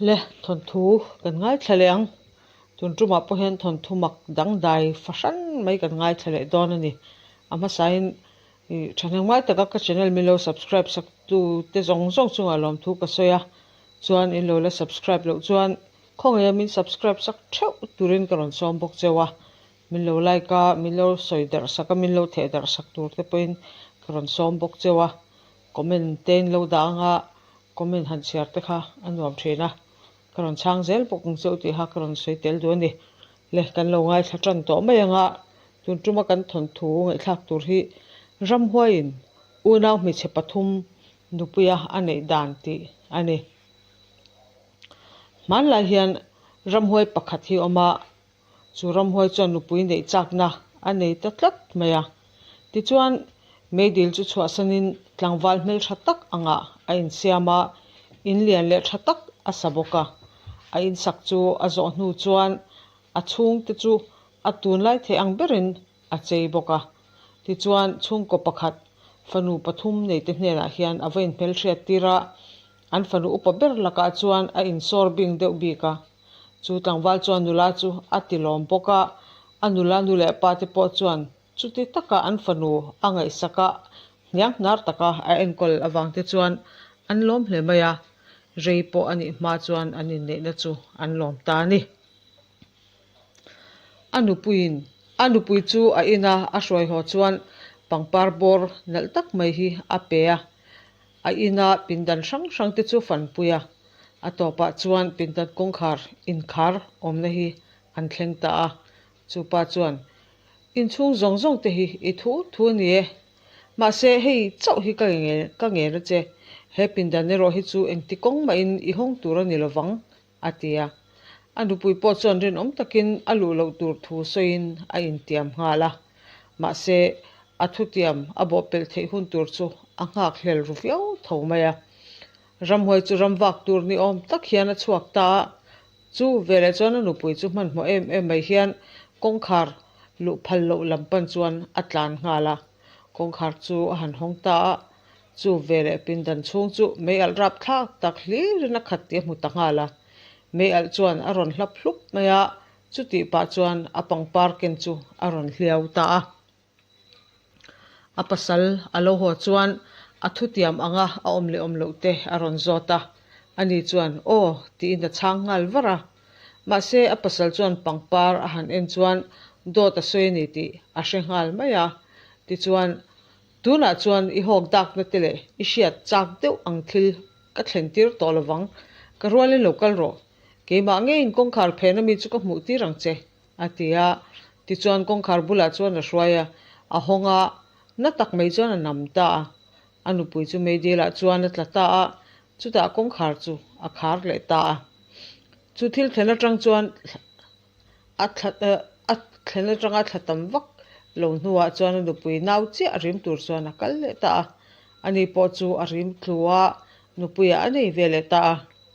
Le thawnthu kan ngaithla leh ang. Tun tumah pawh hian thawnthu mak dangdai fahran mai kan ngaithla leh dawn a ni. A hmasain ih thahnemngai taka ka channel min lo subscribe sak tu te zawng zawng chungah lawmthu ka sawi a, chuan in lo la subscribe loh chuan khawngaih a min subscribe sak theuh turin ka rawn sawm bawk cheu a. Min lo like a, min lo sawi darh sak a, min lo theh darh sak tur te pawhin ka rawn sawm bawk cheu a. Comment te in lo dah anga comment han chhiar te kha a nuam thin a, ka rawn chhang zel bawk ang cheu tih kha ka rawn sawi tel duh a ni. Le kan lo ngaithla tan tawh mai anga tun tuma kan thawnthu ngaihthlak tur hi ramhuaiin unau hmeichhe pathum nupuia a neih dan tih a ni. Hmanlai hian ramhuai pakhat hi a awm a, Chu ramhuai chuan nupui neih chakna a nei ta tlat mai a. Tichuan, meidil chu chhuahsanin tlangval hmeltha tak angah a insiam a, in lian leh tha tak a sa bawk a. A insak chu a zawh hnu chuan a chhungte chu a tunlai theih ang berin a chei bawk a. Tichuan, chhungkaw pakhat fanu pathum neite hnenah hian a va inhmelhriat tir a, an fanu upa ber lakah chuan a insawr bing deuh bik a. Chu tlangval chuan nula chu a ti lawm bawk a, a nula nu leh pa te pawh chuan chuti taka an fanu a ngaihsak a, hniang hnar taka a enkawl avang te chuan an lawm hle mai a, rei pawh a nih hma chuan an inneihna chu an lawm ta a ni. A nupuiin a nupui chu a ina a hruai haw chuan pangpar bawr nalh tak mai hi a pe a, A ina pindan hrang hrang te chu fanpui a, a tawpah chuan pindan kawngkhar inkhar awmna hi an thleng ta a. Chu pa chuan, Inchhung zawng zawng te hi i thu thu a ni e. Mahse, hei chauh hi ka ka ngen a che. He pindan erawh hi chu engti kawng mahin i hawng tur a ni lovang, a ti a. A nupui pawh chuan rinawm takin a luh loh tur thu sawiin a intiam nghal a. Mahse, a thutiam a bawhpelh theih hun tur chu a nghak hlel ru viau tho mai a. Ramhuai chu ram vak tur ni awm tak hian a chhuak ta a. Chu veleh chuan a nupui chu hmanhmawh em em mai hian kawngkhar luh phal loh lam pan chuan a tlan nghal a. Kawngkhar chu a han hawng ta a. Chu veleh pindan chhung chu mei alh rap thlak tak hlirin a khat tih a hmu ta nghal a. Mei alh chuan a rawn hlap hlup mai a, chutih pah chuan a pangpar ken chu a rawn hliau ta a. A pasal a lo haw chuan a thutiam anga a awm leh awm loh te a rawn zawt a. Ani chuan, Aw, tiin a chhang nghal var a. Mahse, a pasal chuan pangpar a han en chuan dawt a sawi a ni tih a hre nghal mai a. Tichuan, Tunah chuan i hawk dakna te leh i hriat chak deuh ang thil ka thlen tir tawh lovang, ka rualin lo kal rawh. Keimah ngeiin kawngkhar phena mi chu ka hmuh tir ang che, a ti a. Tichuan kawngkhar bulah chuan a hruai a, a hawng a, na tak mai chuan a nam ta a. A nupui chu meidilah chuan a tla ta a, chutah kawngkhar chu a khar leh ta a. Chu thil thlen atang chuan A thla a thlen atanga thla tam vak lo hnuah chuan a nupui nau chiah a rim tur chuan a kal leh ta a. Ani pawh chu a rim tlu a, nupuiah a nei ve leh ta a.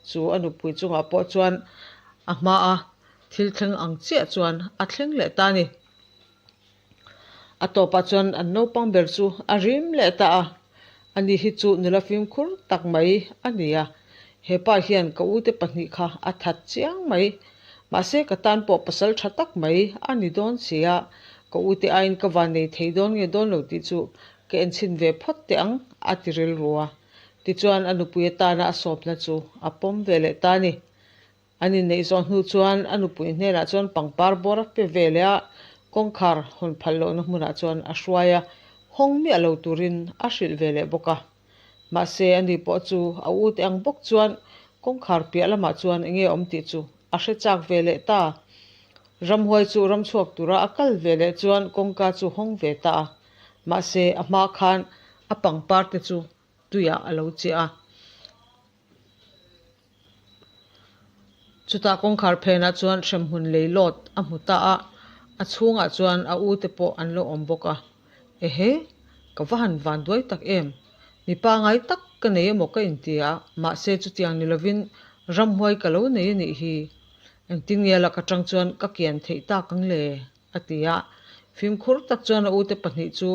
Chu a nupui chungah pawh chuan a hmaa thil thleng ang chiah chuan a thleng leh ta a ni. A tawpah chuan an naupang ber chu a rim leh ta a, ani hi chu nula fimkhur tak mai a ni a, hepa hian ka ute pahnih kha a that chiang mai, mahse ka tan pawh pasal tha tak mai a ni dawn si a, ka ute aiin ka van nei thei dawn nge dawn lo tih chu ka enchhin ve phawt teh ang a ti rilru a, tichuan a nupui atana a sawmna chu a pawm ve leh ta a ni. An inneih zawh hnu chuan a nupui hnenah chuan pangpar bawr a pe ve leh a, kawngkhar hawn phal lohna hmunah chuan a hruai a, hawng miah lo turin a hrilh ve leh bawk a. Mahse, ani pawh chu a ute ang bawk chuan kawngkhar piah lamah chuan enge awm tih chu a hre chak ve leh ta. Ramhuai chu ramchhuak tura a kal ve leh chuan kawngka chu hawng ve ta a. Mahse, a hma khan a pangpar te chu tuiah a lo chiah a. Chutah kawngkhar phenah chuan hremhmun lei lawt a hmu ta a, a chhungah chuan a ute pawh an lo awm bawk a. Ehe, ka va han van duai tak em? Mi pangai tak ka nei emaw ka inti a, mahse chutiang ni lovin ramhuai ka lo nei a nih hi. Engtin nge lak atang chuan ka kian theih tak ang le? a ti a. Fimkhur tak chuan a ute pahnih chu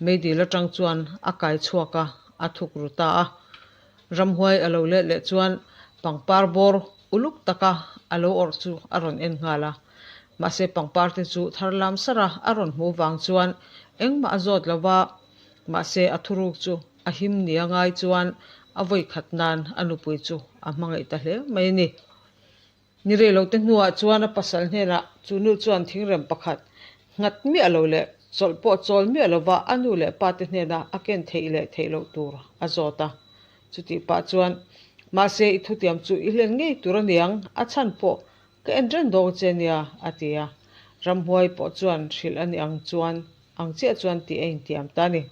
meidil atang chuan a kai chhuak a, a thuk ru ta a. Ramhuai a lo let leh chuan pangpar bawr uluk taka a lo awrh chu a rawn en nghal a. Mahse pangpar te chu thar lam sar a a rawn hmuh vang chuan engmah a zawt lo va, mahse a thuruk chu a him nia ngai chuan a vawi khat nan a nupui chu a hmangaih ta hle mai a ni. Ni rei lo te hnuah chuan a pasal hnenah chu nu chuan thingrem pakhat nghat miah lo leh chawlh pawh chawl miah lova a nu leh pa te hnena a ken theih leh theih loh tur a zawt a. Chutih pah chuan, Mahse i thutiam chu i hlen ngei tur a niang, a chhan pawh ka en reng dawn che nia, a ti a. Ramhuai pawh chuan hrilh a ni ang chuan ang chiah chuan tih a intiam ta a ni.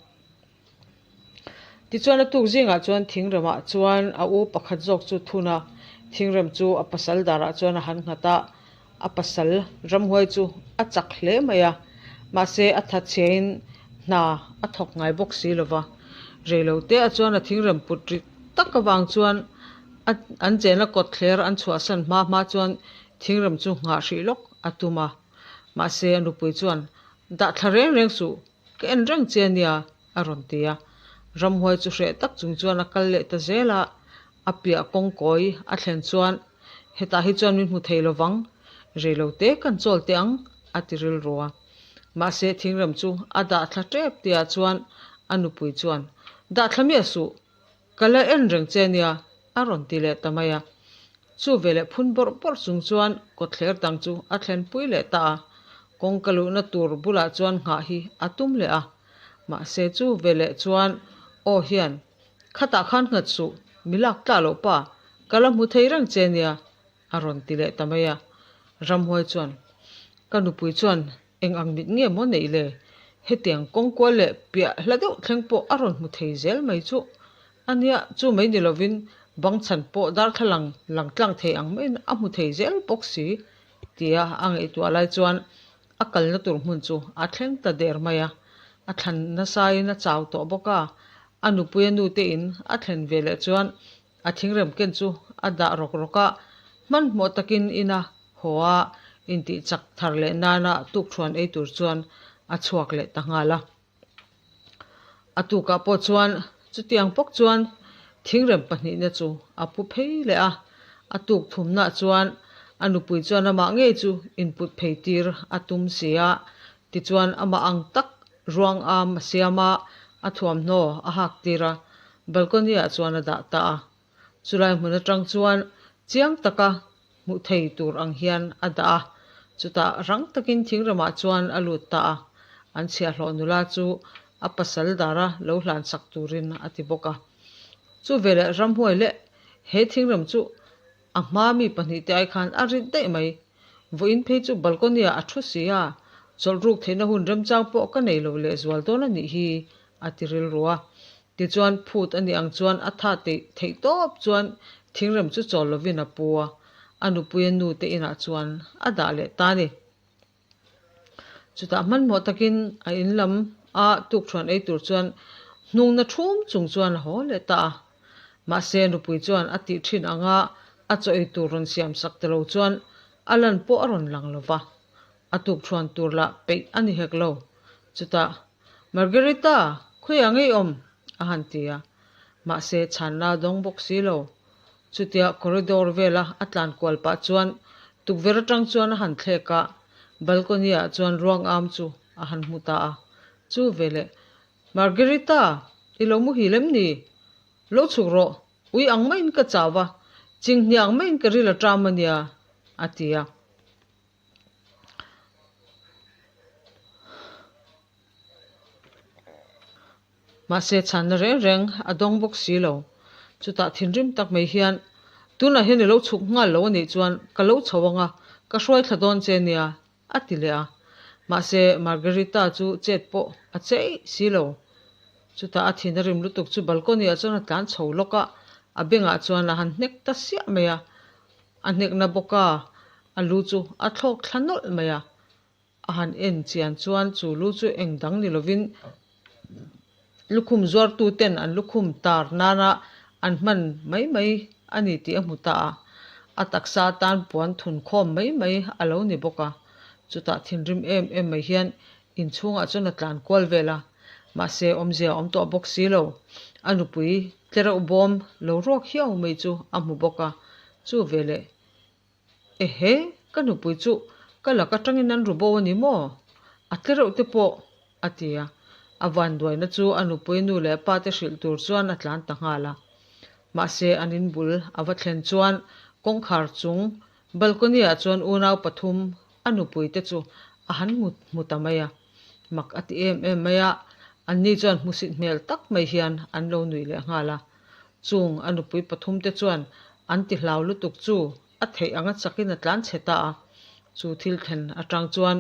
Tichuan a tuk zingah chuan thingremah chuan a u pakhat zawk chu thun a, thingrem chu a pasal darah chuan a han nghat a, a pasal ramhuai chu a chak hle mai a, mahse a thatchhiain hna a thawk ngai bawk si lo va. Reilote-ah chuan a thingrem put rik tak avang chuan a an chena kawtthler an chhuahsan hma hma chuan thingrem chu nghah hrih lawk a tum a, mahse a nupui chuan dah thla reng reng suh Ka en reng che ania, a rawn ti a. Ramhuai chu hreh tak chung chuan a kal leh ta zel a, a piah kawngkawi a thlen chuan, Hetah hi chuan min hmu thei lo vang, rei lo te kan chawl teh ang, a ti rilru a. Mahse, thingrem chu a dah thla tep tihah chuan a nupui chuan, Dah thla miah suh, Ka la en reng che nia, a rawn ti leh ta mai a. Chu veleh phun bawrh bawrh chung chuan kawtthler dang chu a thlenpui leh ta a. Kawngka luhna tur bulah chuan nghah hi a tum leh a. Mahse chu veleh chuan aw hian, Khatah khan nghat suh, mi lak tlah loh pa, ka la hmu thei reng che nia, a rawn ti leh ta mai a. Ramhuai chuan, Ka nupui chuan Eng ang mit nge maw neih le? Hetiang kawngkual leh piah hla deuh thleng pawh a rawn hmu thei zel mai chu. A nia, chu mai ni lovin bang chhan pawh darthlalang lang tlang thei ang maiin a hmu thei zel bawk si, tia a ngaihtuah lai chuan a kalna tur hmun chu a thleng ta der mai a. A thlan nasain a chau tawh bawk a, a nupuia nute in a thlen ve leh chuan A thingrem ken chu a dah rawk rawk a, hmanhmawh takin ina haw a intih chak thar leh nana tukthuan ei tur chuan a chhuak leh ta nghal a. A tukah pawh chuan chutiang pawk chuan thingrem pahnihna chu a pu phei leh a, a tuk thumnah chuan a nupui chuan amah ngei chu input phei tir a tum si a, tichuan amah ang tak Ruang am a siam a, a thuamhnaw a hak tir a, balcony ah chuan a dah ta a. Chulai hmun atang chuan chiang taka hmuh thei tur ang hian a dah a, chutah rang takin thingremah chuan a lut ta a. An chhiahhlawh nula chu a pasal dara lo hlan sak turin a ti bawk a. Chu veleh ramhuai leh he thingrem chu A hma mi pahnihte ai khan a rit daih mai. Vawiin phei chu balcony ah a thu si a, chawlh ruk theihna hun remchang pawh ka nei lo lehzual dawn a nih hi, a ti rilru a. Tichuan phut a nih ang chuan a tha theih tawp chuan thingrem chu chawl lovin a pu a, a nupuia nu te inah chuan a dah leh ta a ni. Chutah hmanhmawh takin a in lam a tukthuan ei tur chuan hnungna thum chung chuan a haw leh ta a. Mahse nupui chuan a tih thin anga a chaw ei tur rawn siam sak ta lo chuan a lan pawh a rawn lang lo va. A tukthuan tur lah peih a ni hek lo. Chutah, Margarita, khawiah ngei awm? a han ti a. Mahse chhanna a dawng bawk si lo. Chutia corridor vela a tlan kual pah chuan tukverh atang chuan a han thlek a, balcony ah chuan ruang am chu a han hmu ta a. Chu veleh, Margarita, i lo muhil em ni? Lo chhuk rawh, ui ang maiin ka chau va, chinghnia ang maiin ka ril a ṭam a nia, a ti a. Mahse, chhanna reng reng a dawng bawk si lo. Chutah thinrim tak mai hian, Tunah hian i lo chhuk nghal lo a nih chuan ka lo chho ang a, ka hruai thla dawn che nia, a ti leh a. Mahse, Margarita chu chet pawh a che eih si lo. Chutah a thin a rim lutuk chu balcony-ah chuan a tlan chho lawk a, a bengah chuan a han hnek ta siah mai a. A hnekna bawk a, a lu chu a thlawk thla nawlh mai a. A han en chian chuan chu lu chu eng dang ni lovin lukhum zuartu ten an lukhum tar nana an hman mai mai a ni tih a hmu ta a. A taksa atan puan thun khawm mai mai a lo ni bawk a. Chutah thinrim em em mai hian inchhungah chuan a tlan kual vel a. Mahse awmzia a awm tawh bawk si lo. A nupui tlereuh bawm lo ruak hiau mai chu a hmu bawk a. Chu veleh. Ehe, ka nupui chu ka lak atangin an ru bo a ni maw? A tle reuh te pawh, a ti a. A vanduaina chu a nupui nu leh pa te hrilh tur chuan a tlan ta nghal a. Mahse, an in bul a va thlen chuan kawngkhar chung balcony-ah chuan unau pathum a nupui te chu a han hmu ta mai a. Mak a ti em em mai a, anni chuan hmusit hmel tak mai hian an lo nuih leh nghal a. Chung a nupui pathum te chuan an ti hlau lutuk chu a theih anga chakin a tlan chhe ta a, chu thil thlen atang chuan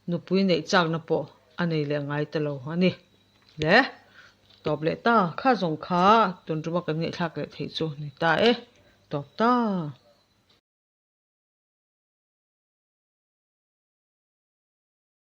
nupui neih chakna pawh a nei leh ngai ta lo a ni. Le, tawp leh ta, kha zawng kha tun tuma kan ngaihthlak leh theih chu ni ta e, tawp ta.